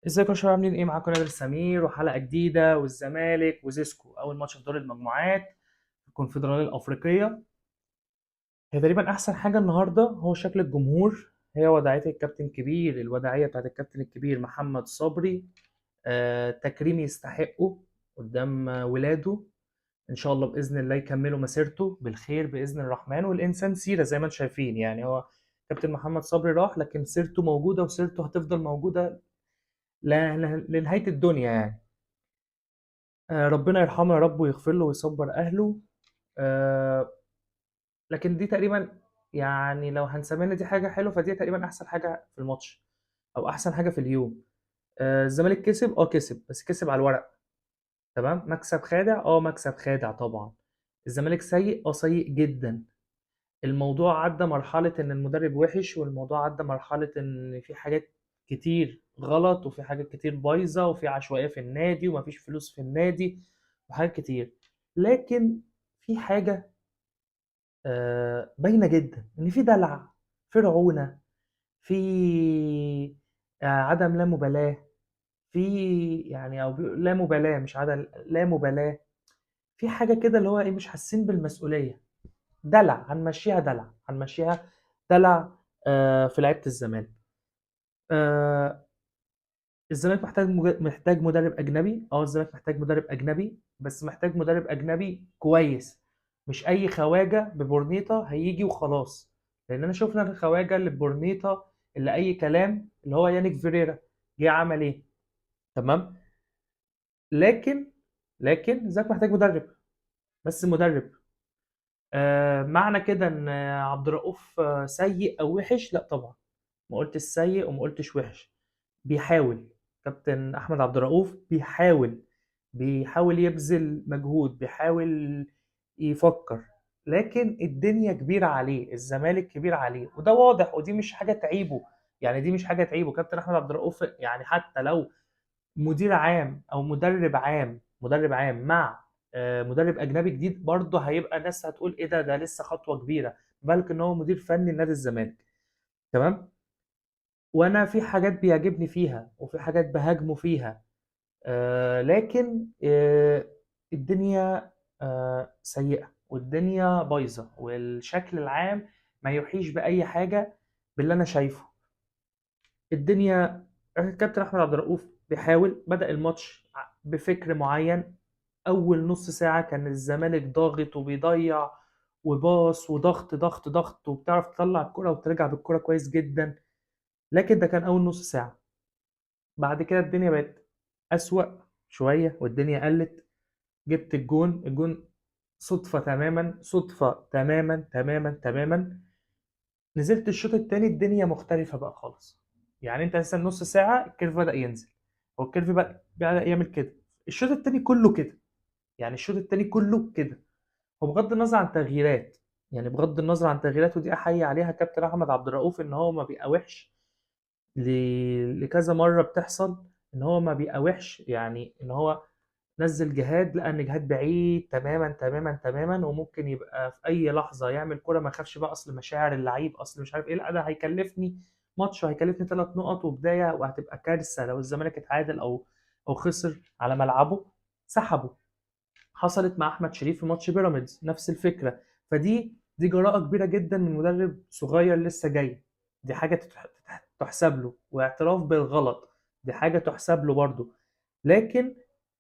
ازيكم يا شباب، عاملين ايه؟ معاكم نادر سمير وحلقه جديدة. والزمالك وزيسكو اول ماتش في دور المجموعات في الكونفدراليه الافريقية. هي تقريبا احسن حاجة النهارده هو شكل الجمهور، هي وداعيه الكابتن الكبير، الوداعيه بتاعت الكابتن الكبير محمد صبري. تكريم يستحقه قدام ولاده. ان شاء الله باذن الله يكملوا مسيرته بالخير باذن الرحمن. والانسان سيره زي ما انتم شايفين، يعني هو كابتن محمد صبري راح، لكن سيرته موجودة وسيرته هتفضل موجودة لنهاية الدنيا يعني. ربنا يرحمه يا رب ويغفر له ويصبر اهله. لكن دي تقريبا يعني لو هنسمينا دي حاجة حلوة، فدي تقريبا احسن حاجة في الماتش او احسن حاجة في اليوم. الزمالك كسب، كسب، بس كسب على الورق، تمام. مكسب خادع، مكسب خادع طبعا. الزمالك سيء، سيء جدا. الموضوع عدى مرحلة ان المدرب وحش، والموضوع عدى مرحلة ان في حاجات كتير غلط، وفي حاجات كتير بايظة، وفي عشوائية في النادي، ومفيش فلوس في النادي، وحاجات كتير. لكن في حاجة باينة جدا، ان في دلع، في رعونة، في عدم لا مبالاة، في يعني او لا مبالاة، مش عدم لا مبالاة، في حاجة كده اللي هو ايه، مش حاسين بالمسؤولية. دلع، هنمشيها دلع، هنمشيها دلع. في لعيبة الزمالك. الزمالك محتاج مدرب أجنبي. الزمالك محتاج مدرب أجنبي، بس محتاج مدرب أجنبي كويس، مش أي خواجة ببورنيطة هيجي وخلاص. لأن أنا شفنا الخواجة اللي ببورنيطة اللي أي كلام، اللي هو يانيك فيريرا، جه عمل إيه؟ تمام. لكن الزمالك محتاج مدرب، بس مدرب. معنى كده إن عبد الرؤوف سيء أو وحش؟ لا طبعا، ما قلتش سيء وما قلتش وحش. بيحاول كابتن أحمد عبد الرؤوف، بيحاول يبذل مجهود، بيحاول يفكر، لكن الدنيا كبيرة عليه، الزمالك كبير عليه، وده واضح، ودي مش حاجة تعيبه، يعني دي مش حاجة تعيبه كابتن أحمد عبد الرؤوف. يعني حتى لو مدير عام أو مدرب عام، مدرب عام مع مدرب أجنبي جديد، برضه هيبقى ناس هتقول إيه ده، ده لسه خطوة كبيرة، بالك إن هو مدير فني لنادي الزمالك، تمام. وأنا في حاجات بيعجبني فيها وفي حاجات بهاجمه فيها، لكن الدنيا سيئة والدنيا بايظة، والشكل العام ما يوحيش بأي حاجة باللي أنا شايفه. الدنيا الكابتن أحمد عبد الرؤوف بيحاول، بدأ الماتش بفكر معين. أول نص ساعة كان الزمالك ضاغط وبيضيع وباص وضغط ضغط ضغط، وبتعرف تطلع الكرة وترجع بالكرة كويس جدا، لكن ده كان أول نص ساعة. بعد كده الدنيا بقت أسوأ شوية والدنيا قلت. جبت الجون، الجون صدفة تماما، صدفة تماما تماما تماما. نزلت الشوط التاني الدنيا مختلفة بقى خالص. يعني انت اساسا نص ساعة ال curve بدأ ينزل، هو ال curve بدأ يعمل كده. الشوط التاني كله كده، يعني الشوط التاني كله كده. وبغض النظر عن تغييرات، يعني بغض النظر عن تغييرات، ودي احيي عليها كابتن احمد عبد الرؤوف ان هو ما بيقاوحش لكذا مرة بتحصل ان هو ما بيقاوحش، يعني ان هو نزل جهاد، لان جهاد بعيد تماما تماما تماما، وممكن يبقى في اي لحظة يعمل كرة، ما يخافش بقى، اصل مشاعر اللعيب، اصل مش عارف ايه، لا ده هيكلفني ماتش وهيكلفني 3 نقط وبداية، وهتبقى كارثة لو الزمالك اتعادل او خسر على ملعبه. سحبه. حصلت مع احمد شريف في ماتش بيراميدز نفس الفكرة. فدي جراءه كبيرة جدا من مدرب صغير لسه جاي، دي حاجة تحسب له، واعتراف بالغلط دي حاجة تحسب له برضه. لكن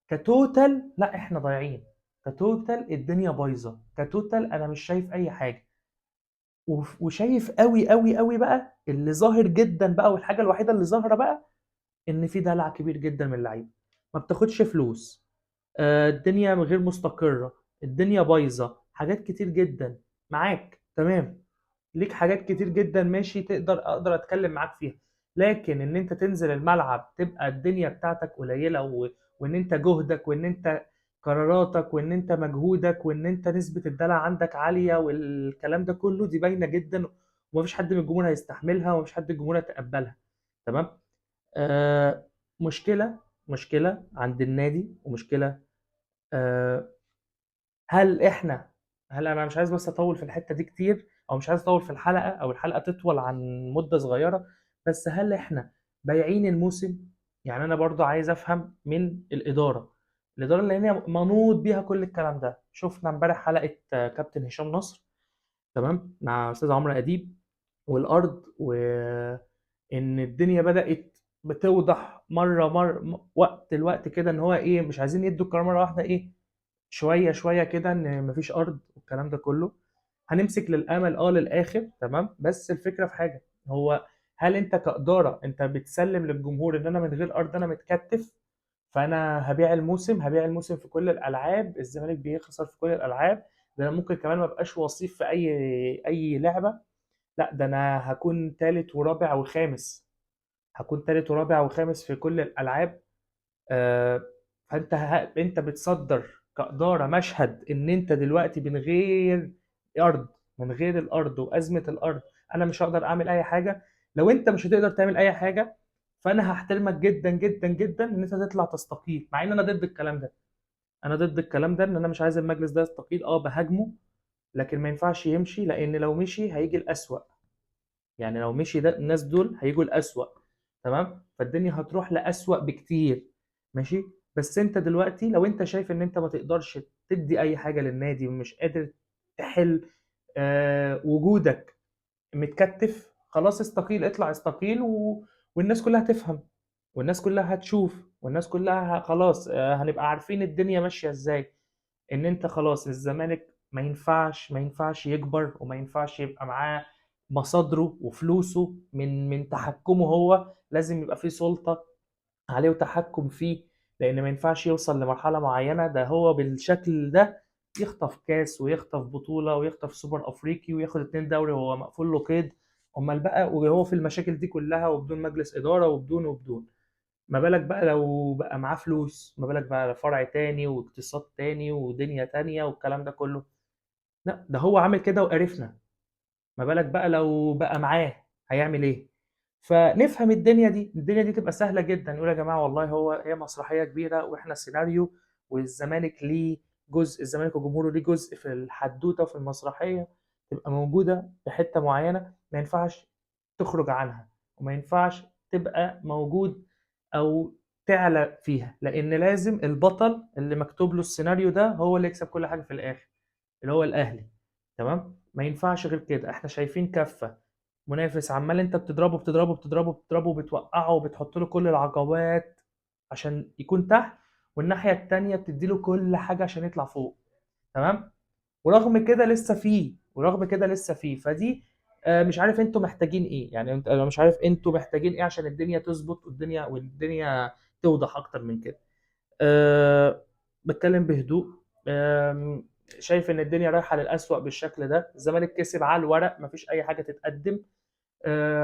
ك total لا، احنا ضايعين ك total، الدنيا بايظة ك total، انا مش شايف اي حاجة. وشايف قوي قوي قوي بقى اللي ظاهر جدا بقى، والحاجة الوحيدة اللي ظاهره بقى ان في دلع كبير جدا من اللعيبة، ما بتاخدش فلوس، الدنيا غير مستقره، الدنيا بايظة، حاجات كتير جدا معاك تمام، ليك حاجات كتير جدا ماشي، اقدر اتكلم معاك فيها. لكن ان انت تنزل الملعب تبقى الدنيا بتاعتك قليله، وان انت جهدك، وان انت قراراتك، وان انت مجهودك، وان انت نسبه الدلع عندك عالية، والكلام ده كله، دي باينة جدا، ومفيش حد من الجمهور هيستحملها، ومفيش حد من الجمهور هيتقبلها، تمام. مشكلة عند النادي، ومشكلة، هل احنا، هل انا مش عايز بس اطول في الحتة دي كتير، او مش عايز اطول في الحلقة، او الحلقة تطول عن مده صغيرة، بس هل احنا بايعين الموسم؟ يعني انا برضو عايز افهم من الادارة، الادارة اللي هي منوط بيها كل الكلام ده. شفنا امبارح حلقة كابتن هشام نصر، تمام، مع استاذ عمرو اديب والارض، وان الدنيا بدات بتوضح مرة وقت الوقت كده، ان هو ايه، مش عايزين يدوا القرار مرة واحدة، ايه شوية شوية كده، ان مفيش ارض والكلام ده كله. هنمسك للامل للاخر، تمام. بس الفكرة في حاجة، هو هل انت كادارة انت بتسلم للجمهور ان انا من غير ارض انا متكتف، فانا هبيع الموسم، هبيع الموسم في كل الالعاب، الزمالك بيخسر في كل الالعاب، ده انا ممكن كمان ما ابقاش وصيف في اي لعبه، لا ده انا هكون ثالث ورابع وخامس، هكون ثالث ورابع وخامس في كل الالعاب. فانت انت بتصدر كادارة مشهد ان انت دلوقتي من غير ارض، من غير الارض وازمة الارض انا مش هقدر اعمل اي حاجة. لو انت مش هتقدر تعمل اي حاجة فانا هحترمك جدا جدا جدا ان انت تطلع تستقيل، مع ان انا ضد الكلام ده، انا ضد الكلام ده، ان انا مش عايز المجلس ده يستقيل، بهاجمه، لكن ما ينفعش يمشي، لان لو مشي هيجي الاسوأ، يعني لو مشي ده الناس دول هيجوا الاسوأ، تمام، فالدنيا هتروح لاسوأ بكتير، ماشي. بس انت دلوقتي لو انت شايف ان انت ما تقدرش تدي اي حاجة للنادي ومش قادر تحل، وجودك متكتف، خلاص استقيل، اطلع استقيل، والناس كلها هتفهم، والناس كلها هتشوف، والناس كلها خلاص، هنبقى عارفين الدنيا ماشية ازاي، ان انت خلاص الزمالك ما ينفعش يكبر، وما ينفعش يبقى معاه مصادره وفلوسه من تحكمه هو، لازم يبقى فيه سلطة عليه وتحكم فيه، لأن ما ينفعش يوصل لمرحلة معينة ده هو بالشكل ده يخطف كاس ويخطف بطولة ويخطف سوبر أفريقي وياخد 2 دوري وهو مقفول له قيد، أمال بقى وهو في المشاكل دي كلها وبدون مجلس إدارة وبدون وبدون، ما بالك بقى لو بقى معاه فلوس، ما بالك بقى فرع تاني واقتصاد تاني ودنيا تانية والكلام ده كله. لا ده هو عامل كده وقرفنا، ما بالك بقى لو بقى معاه هيعمل ايه؟ فنفهم الدنيا دي، الدنيا دي تبقى سهلة جدا. نقول يا جماعة والله هي مسرحية كبيرة واحنا سيناريو، والزمالك ليه جزء، الزمالك وجمهوره ليه جزء في الحدوتة وفي المسرحية، تبقى موجودة في حتة معينة ما ينفعش تخرج عنها، وما ينفعش تبقى موجود أو تعلى فيها، لأن لازم البطل اللي مكتوب له السيناريو ده هو اللي يكسب كل حاجة في الآخر، اللي هو الأهلي، تمام؟ ما ينفعش غير كده. احنا شايفين كفة منافس عمال انت بتضربه بتضربه بتضربه بتضربه وبتوقعه وبتحط له كل العقبات عشان يكون تحت، والناحية التانية بتدي له كل حاجة عشان يطلع فوق، تمام؟ ورغم كده لسه فيه، ورغم كده لسه فيه. فدي مش عارف انتوا محتاجين ايه، يعني انا مش عارف انتوا محتاجين ايه عشان الدنيا تظبط والدنيا توضح اكتر من كده. بتكلم بهدوء، شايف ان الدنيا رايحة للأسوأ بالشكل ده. الزمالك كسب على الورق، مفيش اي حاجة تتقدم.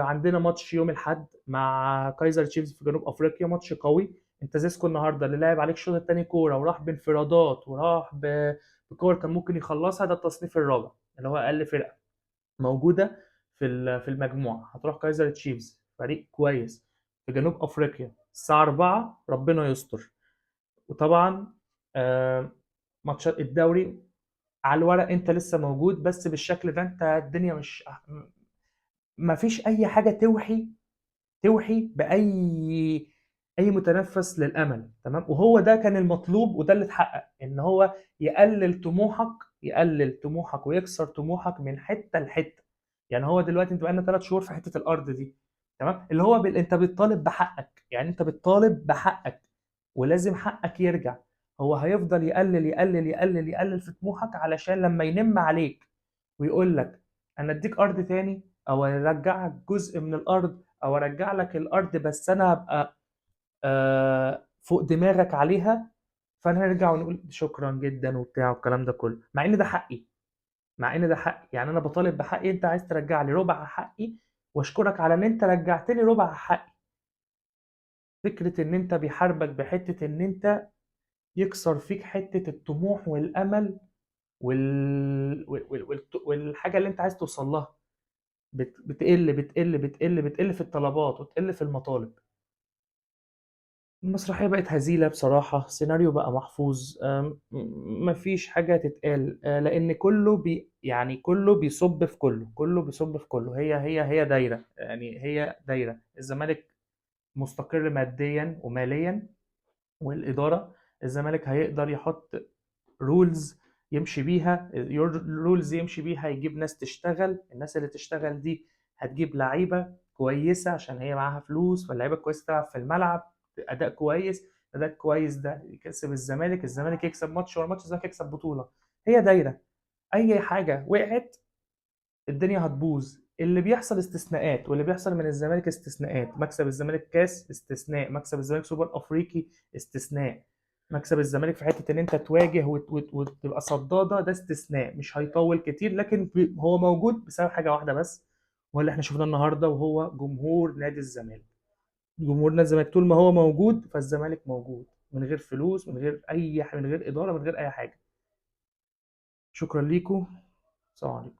عندنا ماتش يوم الاحد مع كايزر تشيفز في جنوب افريقيا، ماتش قوي. انت زيسكو النهارده اللي لعب عليك الشوط الثاني كورة وراح بانفرادات وراح بكور كان ممكن يخلصها، ده التصنيف الرابع اللي هو اقل فرقه موجودة في المجموعة. هتروح كايزر تشيفز فريق كويس في جنوب افريقيا الساعة 4، ربنا يستر. وطبعا، ماتشات الدوري على الورق انت لسه موجود، بس بالشكل ده انت الدنيا مش، ما فيش اي حاجة توحي اي متنفس للامل، تمام؟ وهو ده كان المطلوب وده اللي اتحقق، ان هو يقلل طموحك ويكسر طموحك من حتة لحته. يعني هو دلوقتي انت بقالنا 3 شهور في حتة الارض دي، تمام؟ اللي هو انت بتطالب بحقك، يعني انت بتطالب بحقك ولازم حقك يرجع. هو هيفضل يقلل يقلل يقلل يقلل في طموحك علشان لما ينم عليك ويقول لك انا اديك ارض تاني او ارجعك جزء من الارض او ارجع لك الارض بس انا هبقى، فوق دماغك عليها، فانا هنرجع ونقول شكرا جدا وبتاع والكلام ده كله، مع ان ده حقي، مع ان ده حقي. يعني انا بطالب بحقي، انت عايز ترجع لي ربع حقي واشكرك على ان انت رجعت لي ربع حقي. فكرة ان انت بيحاربك بحتة ان انت يكسر فيك حتة الطموح والامل والحاجة اللي انت عايز توصل لها، بتقل بتقل بتقل بتقل في الطلبات وتقل في المطالب. المسرحية بقت هزيلة بصراحة، سيناريو بقى محفوظ، مفيش حاجة تتقال، لأن كله بي يعني كله بيصب في كله، كله بيصب في كله. هي دايرة، يعني هي دايرة. الزمالك مستقر ماديا وماليا والاداره، الزمالك هيقدر يحط rules يمشي بيها، rules يمشي بيها، يجيب ناس تشتغل، الناس اللي تشتغل دي هتجيب لعيبة كويسة عشان هي معاها فلوس، فاللعيبه كويسة تلعب في الملعب اداء كويس، اداء كويس ده يكسب الزمالك، الزمالك يكسب ماتش ورا ماتش، الزمالك يكسب بطوله. هي دايرة، اي حاجة وقعت الدنيا هتبوظ. اللي بيحصل استثناءات، واللي بيحصل من الزمالك استثناءات. مكسب الزمالك كاس استثناء، مكسب الزمالك سوبر افريقي استثناء، مكسب الزمالك في حتة ان انت تواجه وتبقى صداده ده استثناء، مش هيطول كتير، لكن هو موجود بسبب حاجة واحدة بس، وهو اللي احنا شفناه النهارده، وهو جمهور نادي الزمالك. جمهور نادي الزمالك طول ما هو موجود فالزمالك موجود، من غير فلوس، من غير اي، من غير ادارة، من غير اي حاجة. شكرا ليكم، السلام عليكم.